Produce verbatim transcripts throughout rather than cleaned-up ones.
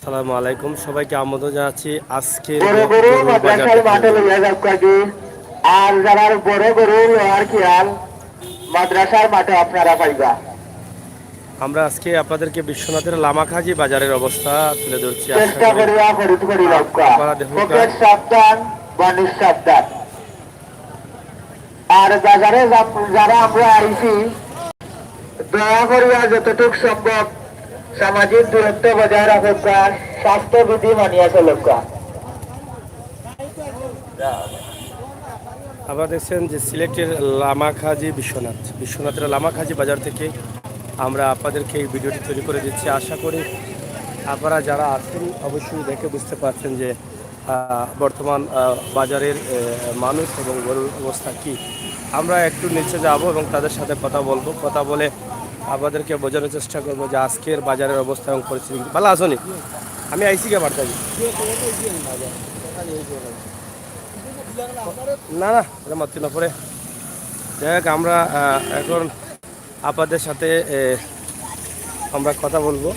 আসসালামু আলাইকুম, সবাইকে আমন্ত্রণ জানাচ্ছি আজকের বড় গরু গরুর বাজার মাদ্রাসার দেখতে। মাঠে লইয়া যাউক্কা গি। আর যারার বড় গরু লওয়ার খিয়াল, মাদ্রাসার মাঠে আপনারা পাইবা। আমরা আজকে আপনাদেরকে বিশ্বনাথের লামাখাজি বাজারের অবস্থা তুলে ধরছি। আশা চেষ্টা করি করিয়া খরিদ করি আপ-, লউক্কা। আপনারা দেখুক্কা। পকেট সাবধান, মানুষ সাবধান। আর বাজারে যা-, যারা আমরা আইছি, দয়া করিয়া যতটুক সম্ভব সামাজিক দূরত্ব বজায় রাখউক্কা, স্বাস্থ্যবিধি মানিয়া চলউক্কা। আপনারা দেখছেন যে সিলেটের লামাখাজি বিশ্বনাথ, বিশ্বনাথের লামাখাজি বাজার থেকে আমরা আপনাদেরকে এই ভিডিওটি তৈরি করে দিচ্ছি। আশা করি আপনারা যারা আছেন অবশ্যই দেখে বুঝতে পারছেন যে আহ, বর্তমান, আহ, বাজারের, আহ, মানুষ এবং গরুর অবস্থা কি। আমরা একটু নিচে যাব এবং তাদের সাথে কথা বলবো। কথা বলে আপনাদেরকে বোঝানোর চেষ্টা করবো যে আজকের বাজারের অবস্থা এবং পরিস্থিতি কি। ভালা আছো নি? আমি আইছি গি বাড়িত। না, না, এটা মাততে না পড়ে। যাই হোক, আমরা, আহ, এখন আপনাদের সাথে, আহ, আমরা কথা বলবো।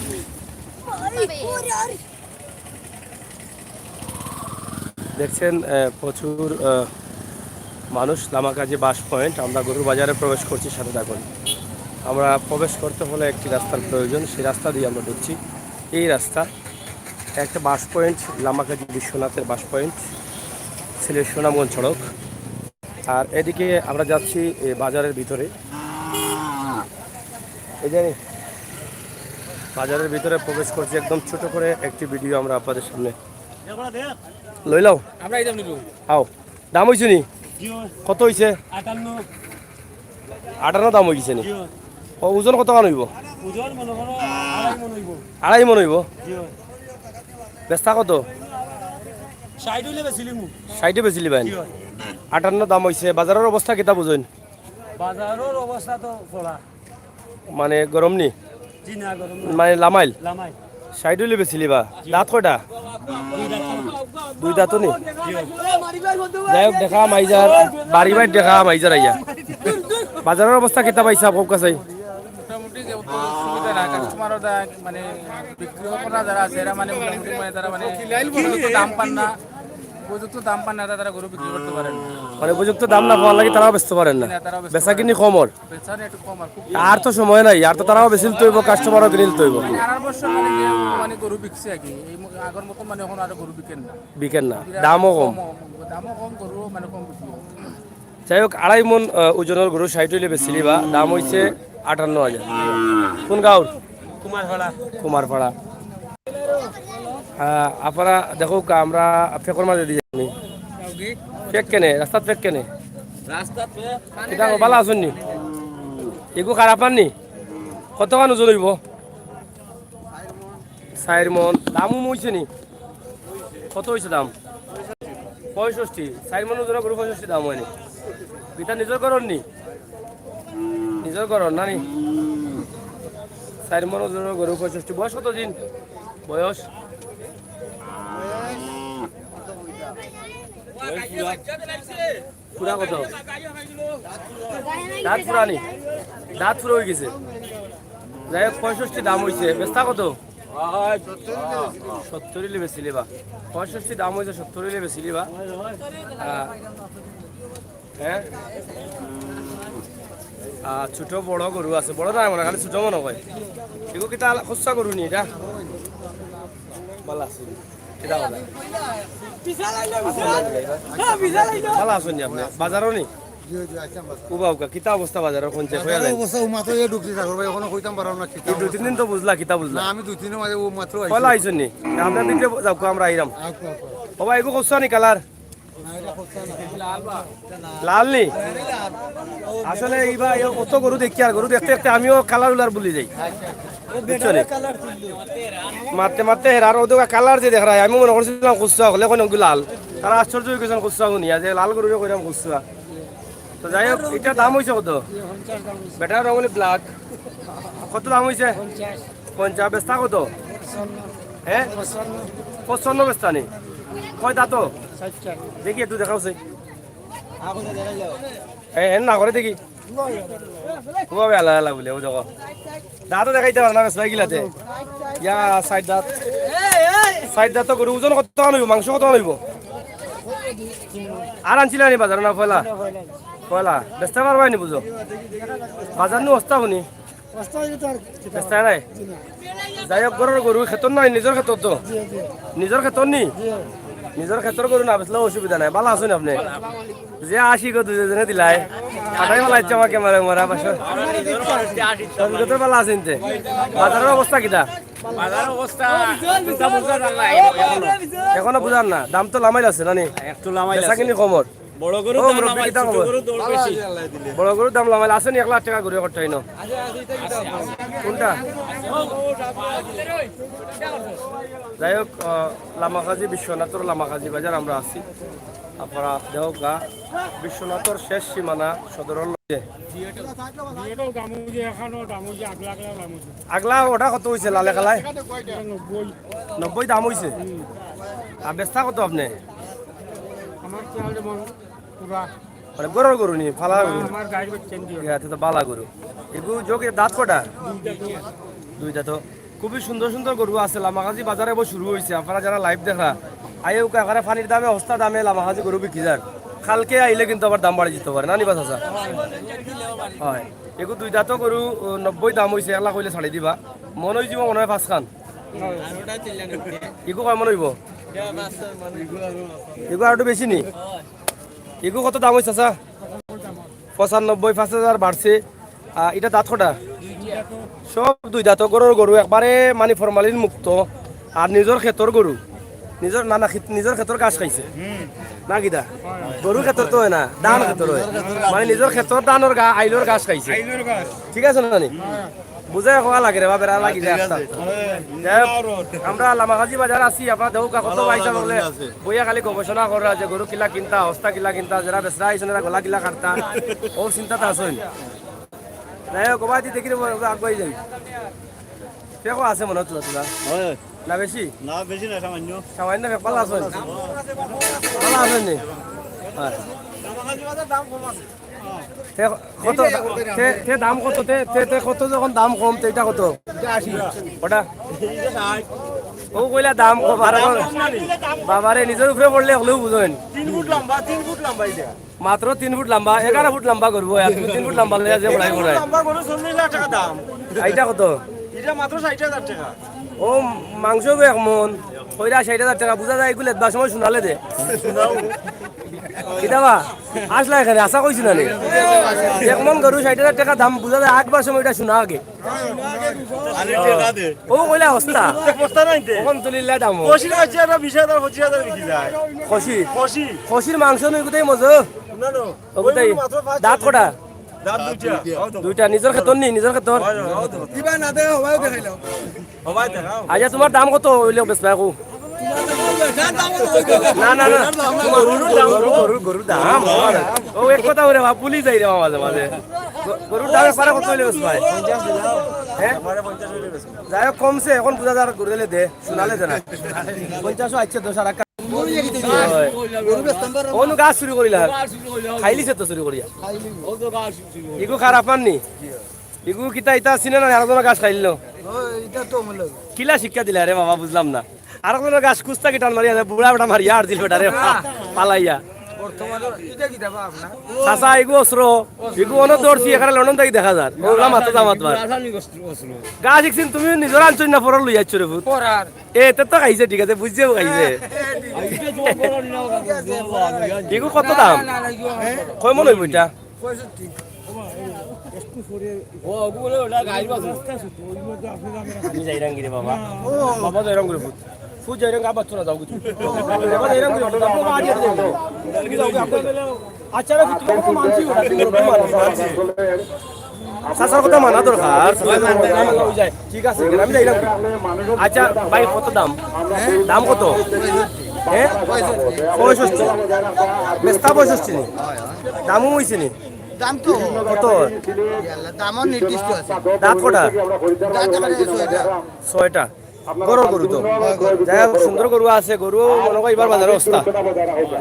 দেখছেন, আহ, প্রচুর, আহ, মানুষ লামাখাজি বাস পয়েন্ট। আমরা গরুর বাজারে প্রবেশ করছি, সাথে থাকুন। আমরা প্রবেশ করতে হলে একটি রাস্তার প্রয়োজন, সেই রাস্তা দিয়ে আমরা ঢুকছি। এই রাস্তা, একটা বাস পয়েন্ট, লামাখাজি বিশ্বনাথের বাস পয়েন্ট, সিলেট সুনামগঞ্জ সড়ক। আর এদিকে আমরা যাচ্ছি, এ, বাজারের ভিতরে। এই যে বাজারের ভিতরে প্রবেশ করছি, একদম ছোট করে একটি ভিডিও আমরা আপনাদের সামনে। লইলাও? আমরা এই দাম নিব। আও, দাম অইছে নি? জি অয়। কত অইছে? আটান্ন। আটান্ন দাম অই গেছে নি? জি অয়। ও, ওজন কত খান অইবো? ওজন মনে করো আড়াই মন অইবো। আড়াই মন অইবো? জি অয়। বেচতা কত? ষাইট অইলে বেচিলিমু। ষাইটে বেচিলিবা নি? জি অয়। আটান্ন দাম অইছে, বাজারর অবস্থা কিতা বুঝইন? বাজারর অবস্থা তো পড়া। মানে গরম নি? জি না, গরম না। মানে লামাইল? লামাইল। ষাইট অইলে বেচিলিবা? জি। দাঁত কয়টা? দুই দাঁত। দুই দাঁত নি? জি। যাই হোক, দেখা মাইজার, বাড়ি বাড়ি দেখা মাইজার আইয়া। বাজারর অবস্থা কিতা পাইছা, কউক্কা চাই? মোটামুটি যে অত সুবিধা না, কাস্টমারও দেয়, মানে বিক্রি করা যারা আছে, এরা মানে মোটামুটি মানে তারা মানে উপযুক্ত দাম পান না, উপযুক্ত দাম পান না, তারা গরু বিক্রি করতে পারেন না। মানে উপযুক্ত দাম না পাওয়ার লাগি তারাও বেচতে পারেন না? না, তারাও বেচতে পারেন না। বেচা কিনি কম অর? বেচা একটু কম আর খুব কম। আর তো সময় নাই, আর তো তারাও বেচিলতে অইবো, কাস্টমারও কিনিলতে অইবো। মানে আড়াই বছর মানে যে মানে গরু বিকছে আর কি, এই ম-, আগর মতন মানে এখন আর গরু বিকের না। বিকের না, বিরাট দামও কম। কম, দামও কম, গরুও মানে কম বিক্রি হয়। যাই হোক, আড়াই মন, আহ, ওজনর গরু ষাইট অইলে বেচিলিবা, দাম অইছে আটান্ন হাজার। কোন গাঁওর? কুমারপাড়া। কুমারপাড়া। আহ, আপনারা দেখউক্কা, আমরা ফেকর মাঝে দিয়া যাইমু। ফেক কেনে? রাস্তাত ফেক কেনে? রাস্তাত ফেক। কিতা ভালা আছইন নি? এগু খারাপ আর নি? কতখান ওজন অইবো? চাইর মন। দাম অইছে নি? কত অইছে দাম? পঁয়ষট্টি। চাইর মন ওজনর গরু পঁয়ষট্টি দাম অয় নি? ইটা নিজর ঘরর নি? নিজর ঘরর না নি? চাইর মন ওজনর গরু পঁয়ষট্টি। বয়স কত দিন? বয়স? পুরা কত? দাঁত পুরা নি? দাঁত পুরা অই গেছে। যাই হোক, পঁয়ষট্টি দাম অইছে। বেচতা কত? সত্তর অইলে বেচিলিবা। পঁয়ষট্টি দাম অইছে, সত্তর অইলে বেচিলিবা। আহ, হ্যাঁ? আহ, ছোট বড় গরু আছে। বড় না মনে হয়, খালি ছোট মনে হয়। এগু কিতা আলা-, খুচরা গরু নি ইটা? ভালা আছে। কিতা ভালা? ভালা আছইন নি আপনে? বাজারো নি? জি, জি, আইছলাম বাজার। উবা উকা, কিতা অবস্থা বাজারর? কোন যে বাজারর অবস্থা, ও মাত্র এ ঢুকছি, ঠাকুর ভাই, এখনো কইতাম পারলাম না কিতা এই দুই তিন দিন তো বুঝলা, কিতা বুঝলা? না, আমি দুই তিন দিন মাঝে ও মাত্র আইছি। পয়লা আইছইন নি? আমরা ভিতরে যাউক্কা, আমরা আইরাম। আউক্কা, আউক্কা। ও ভাই, এগু খুচরা নি কালার? না, ইটা খুচরা না। লাল নি? আসলে ইবা, ইয়া অত গরু দেখি আর গরু দেখতে দেখতে আমিও কালার উলার ভুলি যাই। বুঝছো নি? মারতে মারতে হেরার ওদের কালার যে দেখরায়, আমি মনে করছিলাম খুচরা, হকলে কইন ওগু লাল। তারা আশ্চর্য অই গেছইন খুচরা হুনিয়া যে লাল গরুরে কইরাম খুচরা। তো যাই হোক, ইটা দাম অইছে কত? বেটার রং অইলো ব্ল্যাক। কত দাম অইছে? পঞ্চাশ। বেচতা কত? হ্যাঁ? পঁচপান্ন বেচতা নি? কয় দাঁতো? দেখি একটু দেখাও চাই। এ, এন না করে দেখি। ওভাবে আলা আলা বুলে, ও দেখো। দাঁতও দেখাইতে পারে না, বেশ ভাই গিলাতে। ইয়া, সাইড দাঁত। ষাইট দাঁত গরু ওজন কত অইবো, মাংস কত অইবো? আর আনছিলা নি বাজারো না পয়লা? পয়লা। বেচতা পারবায় নি বুঝো? বাজার নু অবস্থা হুনি? বেচতা নাই? যাই হোক, ঘরর গরু খেতর নাই, নিজর খেতর তো? নিজর খেতর নি? নিজর খেতর গরু না বেচলেও অসুবিধা নাই। ভালা আছইন আপনে? যে আশি গো দুইজনে দিলায়, ফাটাই ফালাইছে আমাকে মারে মারা পাশে। সঙ্গে তো ভালা আছইন তে? বাজারর অবস্থা কিতা? বাজারর অবস্থা, দুটা বুঝা যার না এখনো। এখনো বুঝার না, দাম তো লামাইল আছে না নি? একটু লামাইল আছে। বেচা কিনি কমর। বড় গরুর ও, দাম মুরব্বি, লামাইল, কিতা ছোট খবর? গরুর দর বেশি। বড় গরুর দাম লামাইল আছে নি, এক লাখ টেকা গরু করতে অইন। কোনটা? যাই হোক, আহ, লামাকাজি, বিশ্বনাথর লামাকাজি বাজার আমরা আছি। আপনারা দেখউক্কা, বিশ্বনাথর শেষ সীমানা সদরর লগে। আগলা ওটা কত অইছে লালে কালায়? নব্বই দাম অইছে। আর বেচতা কত আপনে? মানে ঘরর গরু নি, ফালা গরু? ইয়া, তে তো ভালা গরু। এগু যোগ এ দাঁত কটা? দুইটা তো। খুবই সুন্দর সুন্দর গরু আছে। লামাকাজি বাজার এবো শুরু অইছে। আপনারা যারা live দেখরা, আইউক্কা, একেবারে পানির দামে, হস্তা দামে লামাকাজি গরু বিকি যার। কালকে আইলে কিন্তু আবার দাম বাড়ি যিতো পারে, না নি বা চাচা? অয়। এগু দুই দাঁত গরু, ও, নব্বই দাম অইছে, এক লাখ অইলে ছাড়ি দিবা। মন অইযিবো মনে অয় পাঁচখান। এগু কয় মন অইবো? এগু আর একটু বেশি নি? এগু কত দাম অইছে, চাচা? পঁচানব্বই, পাঁচ হাজার বাড়ছে। আহ, ইটা দাঁত কটা? সব দুই দাঁত, ঘরর গরু, একবারে মানে formalin মুক্ত। আর নিজর খেতর গরু, নিজর, না, না, খেত-, নিজর খেতর ঘাস খাইছে। না কিতা? গরু খেতর তো অয় না, ধান খেতর অয়। মানে নিজর খেতর ধানর ঘা-, আইলর ঘাস খাইছে। ঠিক আছে না নি? বুঝাই কওয়া লাগে রে বা, বেড়া লাগি যায় আস্তে আস্তে। যাই হোক, আমরা লামাকাজি বাজার আছি, আপনারা দেখউক্কা, কত ভাই সাহেব বলে বইয়া খালি গবেষণা কররা যে গরু কিলা কিনতা, হস্তা কিলা কিনতা, যারা বেচরা আইছইন এরা গলা কিলা কাটতা, ও চিন্তাত আছইন। যাই হোক, ওবায়দি দেখি রে, ওবা আগুয়াই যাই। ফেকও আছে মনে অয় তুলা তুলা। না বেশি? না, বেশি না, সামান্য। সামান্য ফেক, ভালা আছইন? ভালা আছইন নি? অয়। তে কত, তে, তে দাম কত, তে, তে, তে কত যখন দাম কম, তে ইটা কত? ওটা? ও কইলা দাম কম, আর এখন বাবারে, নিজর উপরে পড়লে হকলেউ বুঝইন। তিন ফুট লম্বা, তিন ফুট লম্বা ইটা। মাত্র তিন ফুট লম্বা, এগারো ফুট লম্বা গরু, আর তুমি তিন ফুট লম্বা লইয়া যে বড়াই বড়াই। লম্বা গরু চল্লিশ হাজার টাকা দাম। আর ইটা কত? ইটা মাত্র ষাইট হাজার টাকা। ও, মাংস অইবো এক মন, কইরা ষাইট হাজার টাকা, বুঝা যায় এগু লেদবার সময় শুনালে দে। কিতা বা? আসলা এখানে, আশা কইছি না নি? এক মন গরু ষাইট হাজার টাকা দাম, বুঝা যায় আগবার সময় ইটা শুনা আগে। আরে টাকা দে। ও কইলা হস্তা। হস্তা নাই দে। কখন তুলিলা দাম? কষির কাছে আর বিশ হাজার, পঁচিশ হাজার বিকি যায়। কষি? কষি। কষির মাংস নু ইগুতাই মজা। না, না। ওগুতাই। ওই মাত্র পাঁচ দাঁত কটা? দাঁত দুইটা। দুইটা। নিজর খেতর নি, নিজর খেতর? অয়, অয়, অয়। কিবা না দে, হবাও দেখাইলাম। হবাই দেখাও। আচ্ছা, তুমার দাম কত অইলে বেচবায় কও? না, না, না। গরুর দাম, গরু, গরু, গরুর দাম। ও এক কথা কইরে বা, ভুলি যাই রে বা মাঝে মাঝে। গ-, গরুর দাম একবারে কত অইলে বেচবায়? হ্যাঁ? যাই হোক, কমছে, এখন বুঝা যার গরু অইলে দে, শুনালে দে না। পঞ্চাশও আইছে, দশ আর এক। অনো গাছ চুরি করিলা। খাইলিছে তো চুরি করিয়া। ইগু খারাপ আর নি? ইগু কিতা ইতা চিনে না, আরো জনর গাছ খাইলো। কিলা শিক্ষা দিলা রে বাবা, বুঝলাম না। আরো জনর গাছ কুস্তা কি টান মারিয়া, বুড়া বেটা মারিয়া আর দিল বেটা রে, ফালাইয়া। চাচা, ইগু অস্ত্র, ইগু অনো ধরছি, এখানে লন্ডন থাকি দেখা যার। ওগুলা মাথা দামাত বার। গাছ শিখছিন তুমি নিজর আনছো না, পরর লই আইছো রে পুত। এ, তে তো খাইছে, ঠিক আছে, বুঝছেও খাইছে। ইগু কত দাম? কয় মন অইবো ইটা? আমি যাইরাম গিরে বাবা। বাবা যাইরাম গিরে ফুট। ফুট যাইরাম গা বাচ্চা না যাও কিছু। বাবা যাইরাম গিরে ফুট। আপনি বাড়ি যাইরাম। আচ্ছা, আমি তোমাকে মানছি, ওরা কিন্তু ওরকম মানুষ, মানছি। চাচার কথা মানা দরকার। ঠিক আছে, আমি যাইলাম। আচ্ছা ভাই, কত দাম? দাম কত? হ্যাঁ? পঁয়ষট্টি। বেচতা পঁয়ষট্টি নি? দামও অইছে নি? দাম তো কত? ইয়াল্লা, দামও নির্দিষ্ট আছে। দাঁত কটা? দাঁত এখানে ছয়টা। ছয়টা। ঘরর গরু তো। যাই হোক, সুন্দর গরু আছে, গরু মনে হয় এবার বাজারে অস্তা।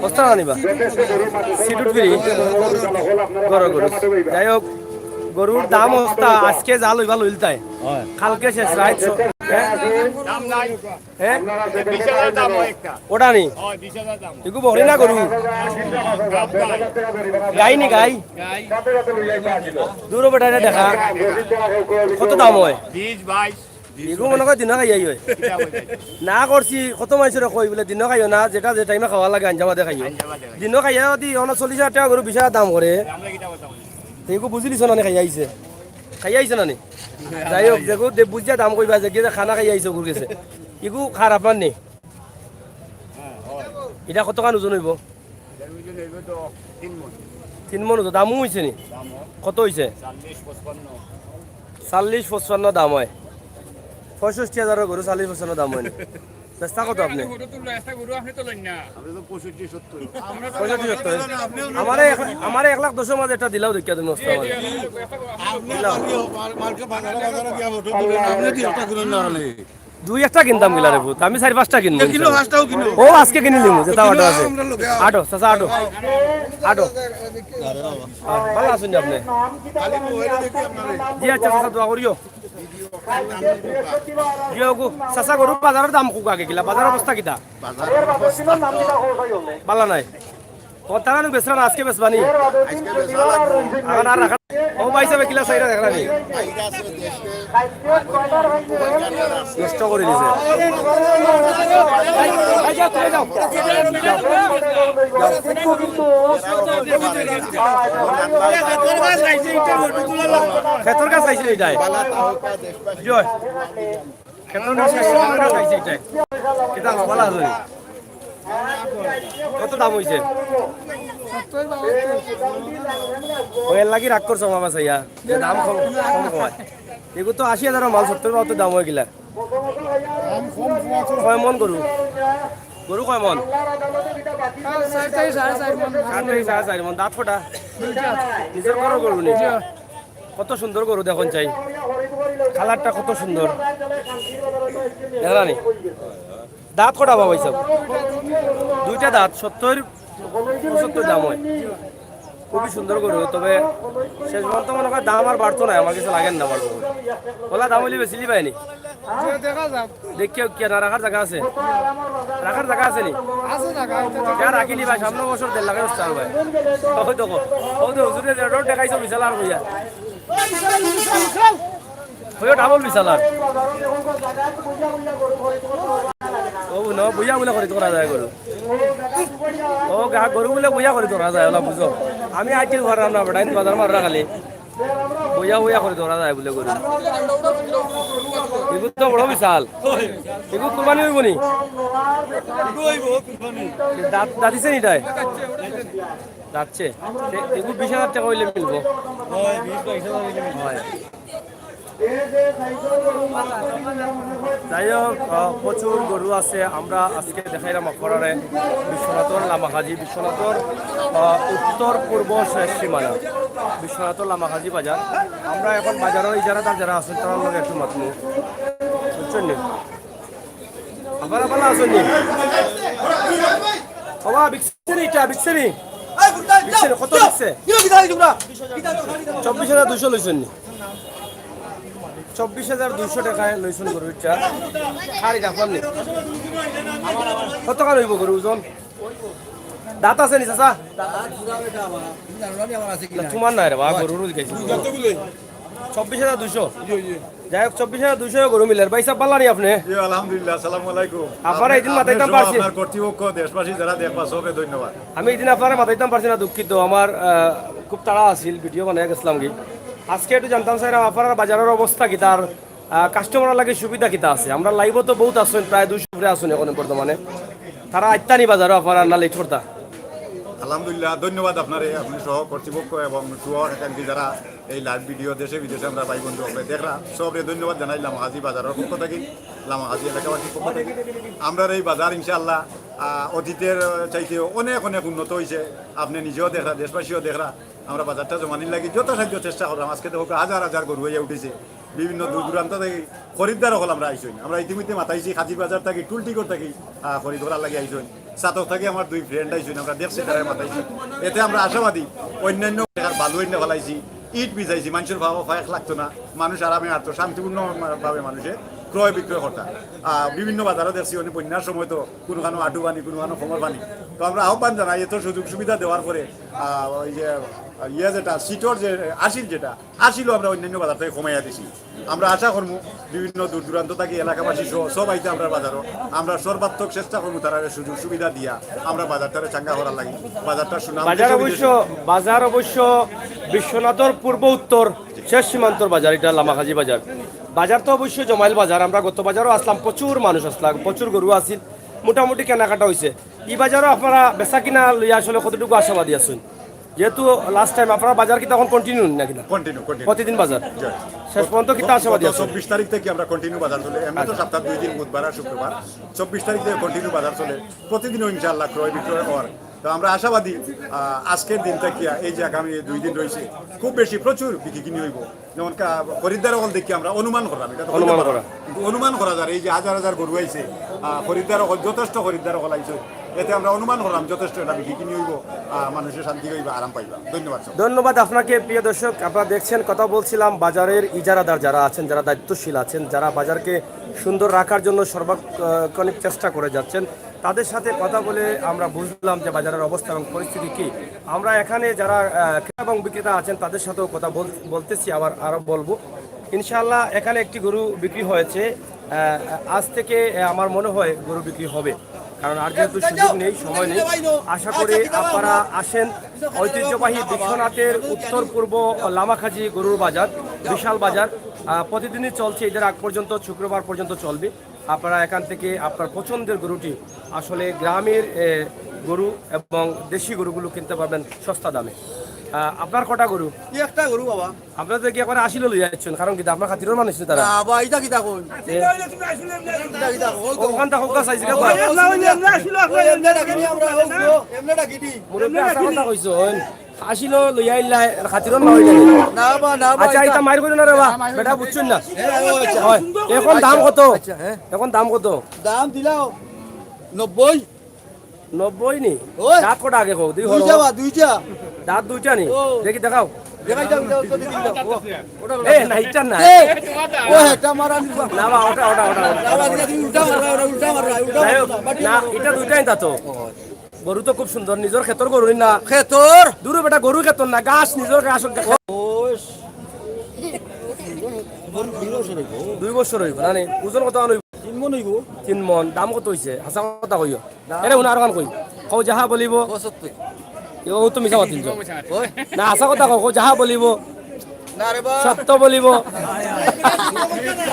অস্তা না নিবা? সিটুট ফিরি। ঘরর গরু। যাই হোক, গরুর দাম হস্তা, আজকে যা লইবা লইলতায়। হয়। কালকে শেষ রাইত স-, হ্যাঁ? দাম নাই। হ্যাঁ? বিশ হাজার দাম হয় একটা। ওটা নি? হয়, বিশ হাজার দাম হয়। এগু বকরি না গরু? গাই নি গাই? গাই। দূর বেটা, এটা দেখা। কত দাম হয়? বিশ, বাইশ। এগু মনে কয় দিন খাইয়াই হয়। না করছি, কত মানুষের কই বলে দিন খাইও না, যেটা যে টাইমে খাওয়া লাগে আঞ্জামা দেখাইও। দিন খাইয়া যদি অনা চল্লিশ হাজার টাকা গরু বিশ হাজার দাম করে, আমরা কিতা করতাম? তে এগু বুঝিলিছ না নি খাইয়া আইছে? খাইয়া আইছে না নি? যাই হোক, দেখো, দে-, বুঝিয়া দাম কইবা যে গিয়ে খানা খাইয়া আইছে গরু গেছে। এগু খারাপ আর নি। এটা কতখান ওজন হইব? তিন মন ওজন। দামও হইছে নি? কত হইছে? চল্লিশ পঁচপান্ন দাম হয়। পঁয়ষট্টি হাজারের গরু চল্লিশ পঁচপান্ন দাম হয় নি? বেচতা কত আপনি? পঁয়ষট্টি সত্তর। আমারে এক, আমারে এক লাখ দশের মাঝে একটা দিলাও দেখিয়া তুমি, ওস্তাদ আমারে। দিলাও। দুই একটা কিনতাম গিলা রে পুত, আমি চারি পাঁচটা কিনবো। ও আজকে কিনি নিমু, যেটা অর্ডার আছে। আটো চাচা, আটো, আটো। ভালা আছইন নি আপনে? জি আচ্ছা চাচা, দোয়া করিও। জি ওগু, চাচা গরু বাজারর দাম কউক্কা আগে কিলা, বাজারর অবস্থা কিতা? বাজারর অবস্থা তো ভালা নাই। ও তারা নু বেচরা না, আজকে বেচবা নি? আজকে বেচা লাগবো। এখন আর রাখা। ও ভাই সাহেব, কিলা চাইরা দেখরা নি? নষ্ট করি দিছে। খেতর গাছ আইছিল এটাই। জয়। খেতর গাছ আইছিল এটাই। কিতা ভালা আছে? কত দাম হইছে? ওই এর লাগি রাগ করছো মামা চাইয়া, যে দাম কম, কম কমায়। এগু তো আশি হাজারের মাল, সত্তর বাহাত্তর দাম হয়ে গেলা। কয় মন গরু? গরু কয় মন? সাড়ে চারি, সাড়ে চারি মন। সাড়ে চারি, সাড়ে চারি মন। দাঁত কটা? নিজের ঘরর গরু নি? কত সুন্দর গরু দেখইন চাই। কালারটা কত সুন্দর। দেখরা নি? দাঁত কটা বাবা হিসাব? দুইটা দাঁত, সত্তর, পঁচাত্তর দাম হয়। খুবই সুন্দর গরু, তবে শেষ পর্যন্ত মনে হয় দাম আর বাড়তো না, আমার কাছে লাগে না বাড়বো। ওলা দাম হইলে বেশি লিবায়নি। দেখা যাক। দেখিও কি না রাখার জাগা আছে? রাখার জাগা আছে নি? আছে জাগা, এটা তো ইয়া রাখি লিবায়, সামনে বছর দেড় লাখে উঠতে হবে। ওই দেখো, ওই তো হুজুরে যে রোড দেখাইছো বিশাল আর কইয়া। ওই ডাবল বিশাল আর। ও না, বইয়া বলে খরিদ করা যায় গরু। ও গা গরু বলে বইয়া খরিদ করা যায়, ওলা বুঝো। আমি আইটি পারলাম না, বেটা, বাজার মাররা খালি। বইয়া বইয়া খরিদ করা যায় বলে গরু। এগুলো তো বড় বিশাল। এগুলো কুরবানি হইব নি? দাঁত, দাঁতিছে নি তাই? যাচ্ছে। এ-, এগুলো বিশ হাজার টাকা হইলে মিলবো। হয়। যাই হোক, আহ, প্রচুর গরু আছে। আমরা আজকে দেখাইলাম আপনারে বিশ্বনাথর লামাকাজি, বিশ্বনাথর, আহ, উত্তর পূর্ব শেষ সীমানা, বিশ্বনাথর লামাকাজি বাজার। আমরা এখন বাজারর ইজারাদার যারা আছেন, তারার লগে একটু মাতমু। বুঝছেন নি? আপনারা ভালা আছইন নি? বাবা, বিকছে নি ইটা, বিকছে নি? বিকছে নি, কত বিকছে? চব্বিশ হাজার দুইশো লইছইন নি? চব্বিশ হাজার দুইশো টাকায় লইছইন গরু ইটা। খালি দেখলাম নি। কত কাল হইব গরু ওজন? দাঁত আছে নি, চাচা? না, তোমার নাই রে বাবা, গরুর গেছে। চব্বিশ হাজার দুইশো। যাই হোক, চব্বিশ হাজার দুইশো গরু মিলের। ভাই সাহেব, ভালা নি আপনে? জি, আলহামদুলিল্লাহ, আসসালামু আলাইকুম। আপনারা এই দিন আপনি মাতাইতাম সহ পারছি। আপনার কর্তৃপক্ষ, দেশবাসী যারা দেখবা, সবে ধন্যবাদ। আমি এই দিন আপনারে মাতাইতাম পারছি না, দুঃখিত। আমার, আহ, খুব তাড়া আছিল, ভিডিও বানাই গেছিলাম কি। আজকে একটু জানতাম চাইরাম, আপনার বাজারর অবস্থা কিতা, আহ, কাস্টমারর লাগি সুবিধা কিতা আছে? আমরা লাইভও তো বহুত আছইন, প্রায় দুইশো উপরে আছইন এখন বর্তমানে। তারা আইতা নি বাজারো, আপনারা না লেট করতা? আলহামদুলিল্লাহ, ধন্যবাদ আপনারে, আপনি সহ কর্তৃপক্ষ এবং শুভাকাঙ্ক্ষী যারা এই লাইভ ভিডিও দেশে বিদেশে আমরা ভাই বন্ধু হকলে দেখরা, সবরে ধন্যবাদ জানাই লামাকাজি বাজারর পক্ষ থাকি, লামাকাজি এলাকাবাসীর পক্ষ থাকি। আমরার এই বাজার ইনশাআল্লাহ, আহ, অতীতের চাইতে অনেক অনেক উন্নত হইছে। আপনি নিজেও দেখরা, দেশবাসীও দেখরা, আমরা বাজারটা জমানির লাগি যথাসাধ্য চেষ্টা করলাম। আজকে দেখো হাজার হাজার গরু হইয়া উঠেছে, বিভিন্ন দূর দূরান্ত থাকি খরিদ্দার হকল আমরা আইছইন। আমরা ইতিমধ্যে মাতাইছি কাজির বাজার থাকি, টুলটিগড় থাকি, আহ, খরিদ করার লাগি আইছইন। ছাতক থাকি আমার দুই ফ্রেন্ড আইছইন, আমরা দেখছি তারাই মাতাইছি। এতে আমরা আশাবাদী অন্যান্য জায়গার বালু এনে ফেলাইছি, ইট বিছাইছি, মানুষের ভাবা ফায়ক লাগতো না, মানুষ আরামে আটতো, শান্তিপূর্ণ ভাবে মানুষে ক্রয় বিক্রয় করতা। আহ, বিভিন্ন বাজারও দেখছি, মানে বন্যার সময় তো কোনো খানো আটু পানি, কোনো খানো কোমর পানি। তো আমরা আহ্বান জানাই, এত সুযোগ সুবিধা দেওয়ার পরে আহ, ওই যে আহ, ইয়ে যেটা সিটর যে আসিল, যেটা আসিলও আমরা অন্যান্য বাজার থেকে কমাইয়া দিছি। আমরা আশা করবো বিভিন্ন দূর দূরান্ত থাকি এলাকাবাসী সহ সব আইতে আমরা বাজারও, আমরা সর্বাত্মক চেষ্টা করবো তারা সুযোগ সুবিধা দিয়া আমরা বাজারটারে চাঙ্গা করার লাগি, বাজারটা সুনাম বাজার দেশে অবশ্য বিদেশে। বাজার অবশ্য বিশ্বনাথর পূর্ব উত্তর শেষ সীমান্তর বাজার, এটা লামাখাজি বাজার। বাজার তো অবশ্যই জমাইল বাজার, আমরা গত বাজারও আসলাম, প্রচুর মানুষ আসলাম, প্রচুর গরু আছিল, মোটামুটি কেনাকাটা হইছে। ই বাজারও আপনারা বেচা কিনা লইয়া আসলে কতটুকু আশাবাদী আছেন? যেহেতু লাস্ট টাইম আপনারা বাজার কিতা এখন কন্টিনিউ না কিনা? Continue, continue. প্রতিদিন বাজার? জি। শেষ পর্যন্ত কিতা আশাবাদী আছেন? চব্বিশ তারিখ থেকে আমরা কন্টিনিউ বাজার চলে, এমনি তো আচ্ছা। সপ্তাহে দুই দিন, বুধবার আর শুক্রবার। চব্বিশ তারিখ থেকে কন্টিনিউ বাজার চলে, প্রতিদিনও ইনশাআল্লাহ ক্রয় বিক্রয় হয়। তো আমরা আশাবাদী, আহ, আজকের দিন থেকে এই যে আগামী দুই দিন রয়েছে, খুব বেশি প্রচুর বিক্রি কিনি হইব। যেমন কা-, খরিদ্দার অকল দেখি আমরা অনুমান করলাম, এটা তো অনুমান করা। কিন্তু অনুমান করা যায় এই যে হাজার হাজার গরু আইছে, আহ, খরিদ্দার অকল, যথেষ্ট খরিদ্দার অকল আইছে, এতে আমরা অনুমান করলাম যথেষ্ট এটা বিক্রি কিনি হইব, আহ, মানুষের শান্তি হইব, আরাম পাইবা। ধন্যবাদ সব। ধন্যবাদ আপনাকে। প্রিয় দর্শক, আপনারা দেখছেন, কথা বলছিলাম বাজারের ইজারাদার যারা আছেন, যারা দায়িত্বশীল আছেন, যারা বাজারকে সুন্দর রাখার জন্য সর্বাক্ষণিক চেষ্টা করে যাচ্ছেন, তাদের সাথে কথা বলে আমরা বুঝলাম যে বাজারের অবস্থা এবং পরিস্থিতি কি। আমরা এখানে যারা আহ, ক্রেতা এবং বিক্রেতা আছেন, তাদের সাথেও কথা বল- বলতেছি, আবার আরও বলবো। ইনশাআল্লাহ এখানে একটি গরু বিক্রি হয়েছে। আহ, আজ থেকে আহ, আমার মনে হয় গরু বিক্রি হবে, কারণ আর যেহেতু সুযোগ নেই, সময় নেই। আশা করি আপনারা আসেন ঐতিহ্যবাহী বিশ্বনাথের উত্তর পূর্ব লামাখাজি গরুর বাজার, বিশাল বাজার। আহ, প্রতিদিনই চলছে, ঈদের আগ পর্যন্ত, শুক্রবার পর্যন্ত চলবে। আপনারা এখান থেকে আপনার পছন্দের গরুটি, আসলে গ্রামের এ, গরু এবং দেশি গরুগুলো কিনতে পারবেন সস্তা দামে। আহ, আপনার কটা গরু? ই একটা গরু বাবা। আপনারা তো কি একবার আসিল লইয়া যাচ্ছেন, কারণ কি আপনার খাতিরর মানুষ নি তারা? না বা, ইটা কিতা কই? এ? ইটা কিতা কই? ওখান থাকো, ওখান চাইছি না, ওই, ওই, এমনে ডাকিনি আমরা, ওই, ওই, এমনে ডাকিনি। মুরব্বী আসা কথা কইছো, ওই। আসিল লইয়া আইলা, খাতিরর না হইলে। না বা, না বা, আচ্ছা, ইটা ইটা মাইর করিও না রে বা, বেটা বুঝছইন না। এ, ও, আচ্ছা। হয়, এখন দাম কত? আচ্ছা, হ্যাঁ। এখন দাম কত? দাম দিলাও নব্বই। নব্বই নি? ওই। দাঁত কটা আগে কও, দুই দুইটা হলো। বা, দুইটা। দাঁত দুইটা নি? ও। দেখি দেখাও। দেখাই দাও, দাও, দাও, দেখি দাও। ও, ওটা এ, না, ইটা না। এ, ও, এটা মারা নি। না বা, ওটা, ওটা, ওটা, ওটা। না বা, তুমি উল্টা মারো, ওটা উল্টা মারো, উল্টা যাই হোক, মারো। না, ইটা দুইটাই দাঁত তো। গরু তো খুব সুন্দর, নিজর খেতর গরু নি না? খেতর? দূর বেটা, গরু খেতর না, গাছ, নিজর গাছ। ও, দুই বছর হইব, না নি? ওজন কত হইব? তিন মন হইব। তিন মন। দাম কত হইছে? হাছা কথা কইও। দাম? এরে, হুনা আর কান কই। কও যাহা বলিব। পঁচাত্তর। ও তো মিছা মাতিল তো। ওই। না, হাছা কথা কও, কও যাহা বলিব। না রে বা। সত্য বলিব।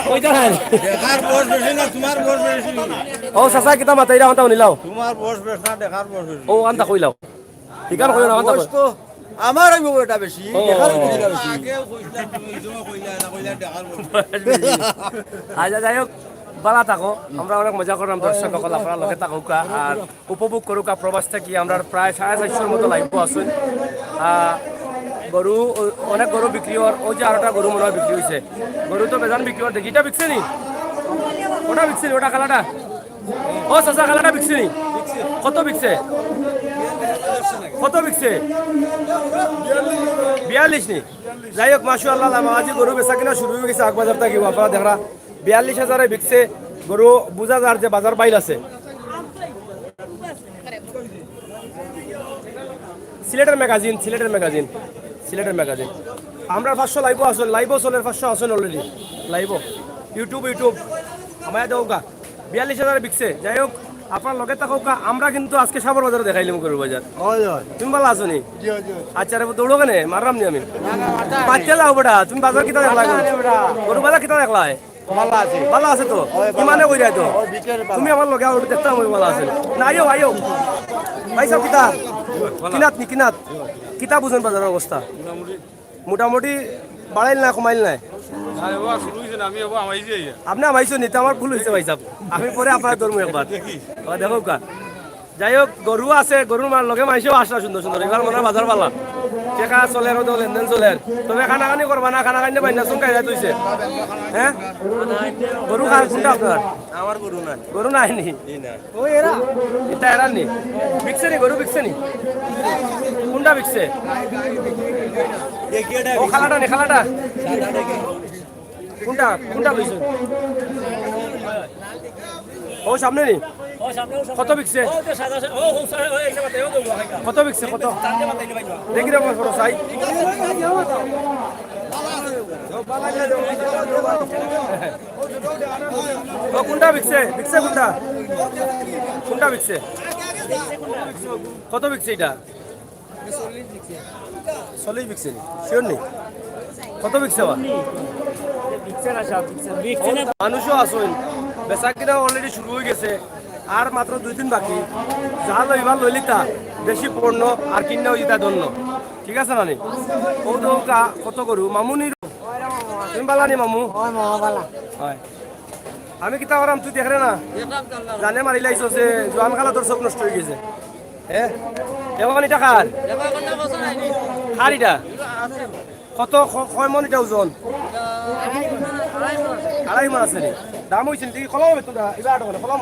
কইতা নাই। দেখার বয়স বেশি না, তোমার বয়স বেশি। ও চাচা, কিতা মাতা, ইরা কথা শুনিলাও। তোমার বয়স বেশি না, দেখার বয়স বেশি। ও কান্তা কইলাও। ইখান কইও না, কান্তা বয়স কই। তো আমার হইব এটা বেশি, ও। দেখার হইব এটা বেশি। আচ্ছা, যাই হোক, বালা থাকো। আমরা অনেক মজা করলাম, দর্শক সকল আপনারা লগে থাকউক্কা আর উপভোগ করউক্কা। প্রবাস থাকি আমরা প্রায় সাড়ে চারশোর মতো লাইভ আছইন। আহ, গরু, অনেক গরু বিক্রি অর, ওই যে আরোটা গরু মনে হয় বিক্রি হইছে। গরু তো বেজান বিক্রি অর, দেখি, ইটা বিকছে নি? ওটা বিকছে নি, ওটা কালাটা? ও চাচা, কালাটা বিকছে নি? কত বিকছে? কত বিকছে? বিয়াল্লিশ নি? যাই হোক, মাশাআল্লাহ, লামাখাজি গরু বেচা কিনা শুরু হয়ে গেছে আগ বাজার থাকি, আপনারা দেখরা বিয়াল্লিশ হাজারে বিকছে গরু, বুঝা যার যে বাজার বাইল আছে। সিলেটের ম্যাগাজিন, সিলেটের ম্যাগাজিন, সিলেটের ম্যাগাজিন। আমরা পাঁচশো লাইভও আছইন, লাইভও চলের, পাঁচশো আছইন already লাইভও। YouTube, YouTube, আমায় দেওগা। বিয়াল্লিশ হাজারে বিকছে। যাই হোক, আপনারা লগে থাকউক্কা, আমরা কিন্তু আজকে সাবর বাজারো দেখাইলিমু গরুর বাজার। হয়, হয়। তুমি বালা আছো নি? জি, জি। আচ্ছা রে, দৌড়ো কেনে? মাররাম নি আমি। না, না, মারতা পাইতে লাও বেটা, তুমি বাজার কিতা দেখলা? না, না, বেটা। গরু বাজার কিতা দেখলা? বালা আছে। বালা আছে তো? হয়, বালা ইমানে আছে। কইরায় তো। হয়, বিকেলে বালা। তুমি আমার লগে আও, দেখতাম আমি বালা আছে। না, আইও, আইও। ভাই সাহেব, কিতা? কিনাত নি, কিনাত? কিতা বুঝইন বাজারর অবস্থা? মোটামুটি বাড়াইল না, কমাইল না? আরে বাবা, শুরু হইছে না, আমি বাবা, আমাইছি আইয়া। আপনে আমাইছো নি, তো আমার ভুল হইছে ভাই সাহেব। আমি পরে আপনারে ধরমু একবার। দেখি। ও, দেখউক্কা। যাই হোক, গরু আছে, গরুর মার লগে মাইনষেও আসলা সুন্দর সুন্দর। এবার মনে হয় বাজার বালা। টেকা চলের, ও তো লেনদেন চলের। তবে কানাকানি করবা না, কানাকানি বাইন্দা চুন খাইয়া তুইছে। হ্যাঁ? গরু কার, কোনটা আপনার? আমার গরু নাই। গরু নাই নি? জি না। ইটা এরা নি? বিকছে নি, গরু বিকছে নি? কুনটা বিকছে? ও কালাটা নি, কালাটা? কুনটা, কুনটা লইছো? ও সামনে নি? কত বিকছে? কত বিকছে, কত? দেখি রে, বড় সাই। ও কুনটা বিকছে? বিকছে কুনটা? কুনটা বিকছে? কত বিকছে ইটা? চল্লিশ বিকছে নি? শিওর নি? কত বিকছে বা? মানুষও আছইন, বেচা কিনা already শুরু অই গেছে, আর মাত্র দুই দিন বাকি। যা লইবার লইলিতা, বেশি পণ্য আর কিনা অই যেতা ধন্য। ঠিক আছে না নি? ও তো কা-, কত গরু? মামু নি? তুমি বালা নি মামু? অয়। আমি কিতা করাম, তুই দেখরে না? জানে মারি লাইছো যে জোয়ান কালা তোর চোখ নষ্ট অই গেছে। হ্যাঁ? এখন ইটা কার? কার ইটা? কত, ক-, কয় মন ইটা ওজন? আড়াই মন আছে নি? দাম অইছে নি? দেখি কলাম হবে তো দা, ইবা আটো করে কলাম।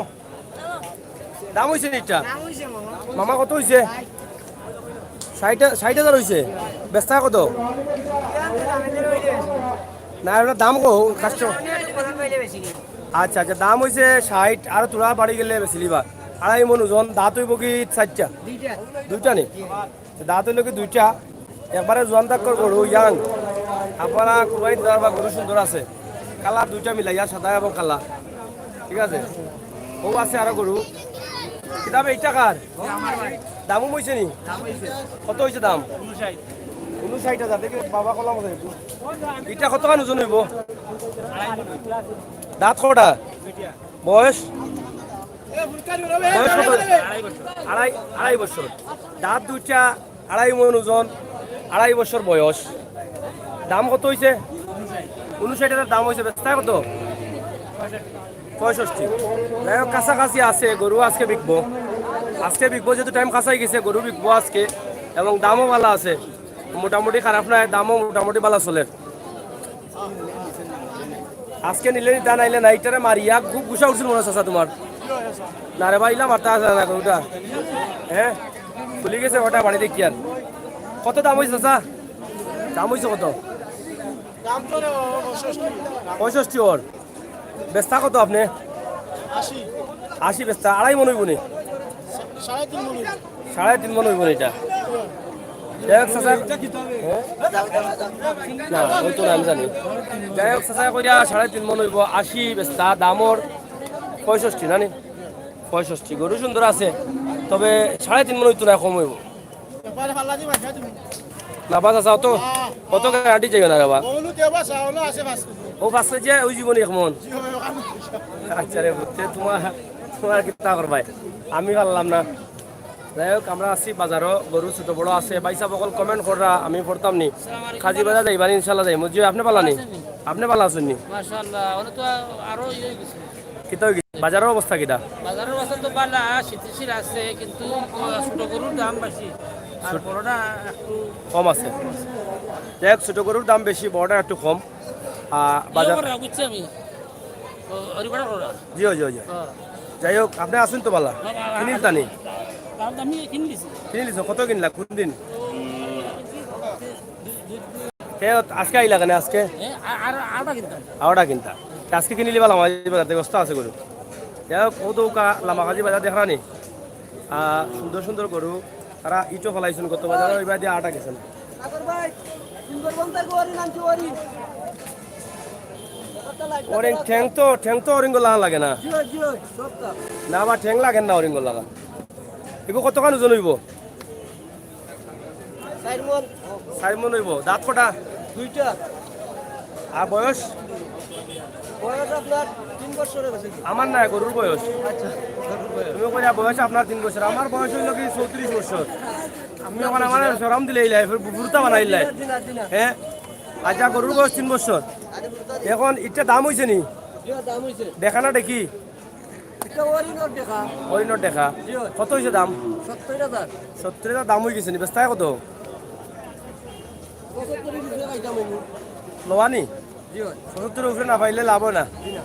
দাম অইছে নি ইটা? মামা, কত অইছে? ষাইট, ষাইট হাজার অইছে। বেচতা কত? না, এবার দাম কো, কাস্টমার। আচ্ছা, আচ্ছা, দাম অইছে ষাইট, আর থুড়া বাড়ি গেলে বেচিলিবা। আড়াই মন ওজন, দাঁত অইবো কি চাইরটা? দুইটা নি? দাঁত অইলো কি দুইটা? একবারে জোয়ান তাক্কর গরু, young। আপনারা কুরবানি দিতে পারবা, গরু সুন্দর আছে। কালার দুইটা মিলাইয়া, সাদা এবং কালা। ঠিক আছে? ও আছে আরো গরু। কিতা বে, ইটা কার? দামও অইছে নি? কত অইছে দাম? ঊনষাইট হাজার। দেখি বাবা কলাম আছে একটু। ইটা কতখান ওজন অইবো? দাঁত কটা? বয়স? বয়স কত? আড়াই, আড়াই বছর। দাঁত দুইটা, আড়াই মন ওজন, আড়াই বছর বয়স। দাম কত অইছে? ঊনষাইট হাজার দাম অইছে। বেচতা কত? পঁয়ষট্টি। যাই হোক, কাছাকাছি আছে, গরু আজকে বিকবো। আজকে বিকবো, যেহেতু টাইম কাছাই গেছে, গরু বিকবো আজকে এবং দামও বালা আছে, মোটামুটি খারাপ নায়, দামও মোটামুটি বালা চলের। আজকে নিলে নিতা, নাইলে নাই। ইটারে মারিয়া খুব গুছা উঠছিল মনে অয় চাচা তুমার। না রে ভাই, ইলা মারতা আছে না গরুটা। হ্যাঁ, খুলি গেছে ওটা বাড়ি দেখি আর। কত দাম অইছে চাচা? দাম অইছে কত? পঁয়ষট্টি ওর। বেচতা কত আপনে? আশি। আশি বেচতা, আড়াই মন অইবো নি? সাড়ে তিন মন অইবো। সাড়ে তিন মন অইবো নি ইটা? যাই হোক, চাচা। হ্যাঁ? না, অইতো না, আমি জানি। যাই হোক, চাচা কইরা সাড়ে তিন মন অইবো, আশি বেচতা, দামর পঁয়ষট্টি, না নি? পঁয়ষট্টি। গরু সুন্দর আছে, তবে সাড়ে তিন মন অইতো না, কম অইবো। না, বাস আছে, অত, অত গ্যারান্টি যাইও না রে বা। ও পাঁচ কেজি অইযিবো নি এক মন। আচ্ছা রে, বুঝতে তুমার, তুমার কিতা করবায়, আমি পারলাম না। যাই হোক, আমরা আছি বাজারো, গরু ছোট বড় আছে। ভাইসাব অকল comment কররা, আমি পড়তাম নি। কাজী বাজার যাইবা নি? ইনশাআল্লাহ যাইমু। জি, আপনে বালা নি? আপনে বালা আছইন নি? মাশাআল্লাহ, অনে তো আরো ইয়ে অই গেছে। কিতা অই গেছে? বাজারর অবস্থা কিতা? বাজারর অবস্থা তো বালা, স্থিতিশীল আছে, কিন্তু ছোট গরুর দাম বেশি, আর বড়টা একটু কম আছে। যাই হোক, ছোট গরুর দাম বেশি, বড়টা একটু কম। আহ, বাজার বুঝছি আমি। জি, জি, জি। যাই হোক, আপনে আছইন তো বালা? কিনিলিতা নি? কিনিলিছো? কত কিনলা? কুন দিন? তে আজকে আইলা কেনে আজকে? আরোটা কিনতা। আজকে কিনিলিবা লামাকাজি বাজার থাকি, ব্যস্ত আছে গরু। যাই হোক, ও তো লামাকাজি বাজার দেখরা নি? আহ, সুন্দর সুন্দর গরু। তারা ইটো ফালাইছইন গত বাজারো, ইবাদি আটা গেছে না। অরিং ঠেং তো, ঠেং তো অরিং লাগান লাগে না। না বা ঠেং লাগের না অরিং লাগান। ইগু কতখান ওজন অইবো? চাইর মন। চাইর মন অইবো। দাঁত কটা? দুইটা। আর বয়স? বয়স আপনার তিন বছর অই গেছে। আমার নায়, গরুর বয়স। আচ্ছা, গরুর বয়স। তুমি কইলা বয়স আপনার তিন বছর, আমার বয়স অইলো কি চৌত্রিশ বছর। তুমি অখন আমারে শরম দিলাইলায়, ফির বুরুতা বানাইলায়। জি না, জি না। হ্যাঁ? আচ্ছা, গরুর বয়স তিন বছর। অখন ইটা দাম অইছে নি? জি, দাম অইছে। দেখা না দেখি? ইটা অরিনর দেখা। অরিনর দেখা। জি অয়। কত অইছে দাম? সত্তইর হাজার। সত্তইর হাজার দাম অই গেছে নি? বেচতায় কত? পঁচাত্তইর উপরে পাইতাম আমি। লওয়া নি? জি অয়। পঁচাত্তইর উপরে না পাইলে লাভ অয় না। জি না।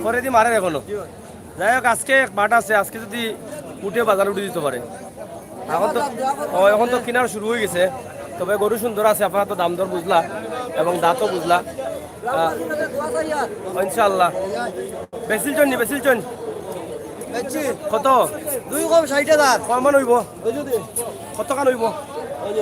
পরেদি মারের অখনো। জি অয়। যাই হোক, আজকে এক বাট আছে, আজকে যদি উঠে বাজার উঠি দিতে পারে। এখন তো, ও, এখন তো কিনার শুরু হয়ে গেছে, তবে গরু সুন্দর আছে, আপাতত দাম দর বুঝলা এবং দাঁতও বুঝলা। আহ, ইনশাআল্লাহ। বেসিল চইন নি, বেসিল চইন। কত? দুই কম ষাট হাজার। কমান হইব? কত খান হইব? কত